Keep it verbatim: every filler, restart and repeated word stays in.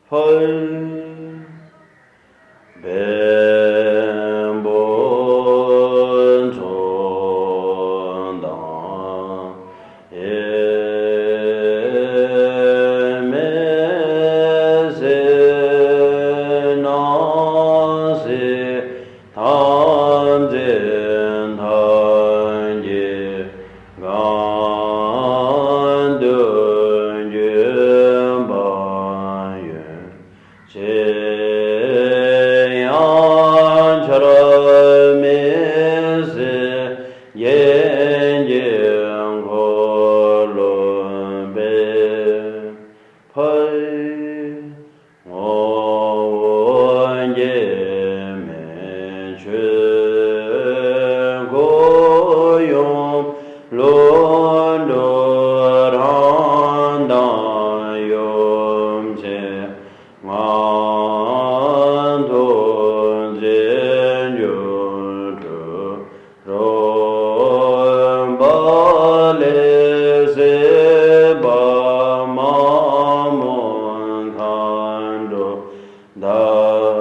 ཕར། བེམ་པོ་མཚོ་དང་། ཧེ་མའི་སེར་སྣ་སྲིད་ཐམས་ཅད་མཐའ་ཡས་གང་དུ་འབྱོན་པ་ཡོད། ཅེས་ཡང་ཆར་མེ་སེར་རྒྱན་གྱི་འཁོར་ལོ་སྤེལ། ཕར། ངོ་བོ་འགྱུར་མེད་ཆོས་སྐུ་ཡུམ་ཀླུ་སྒྲུབ་རང་དང་ཡུམ་ཆེན་ངང་ཐུགས་རྗེ་འབྱུང་གྲོལ། རོལ་པ་ལས་སྲིད་པ་མ་མོ་མཁའ་འགྲོ་བདག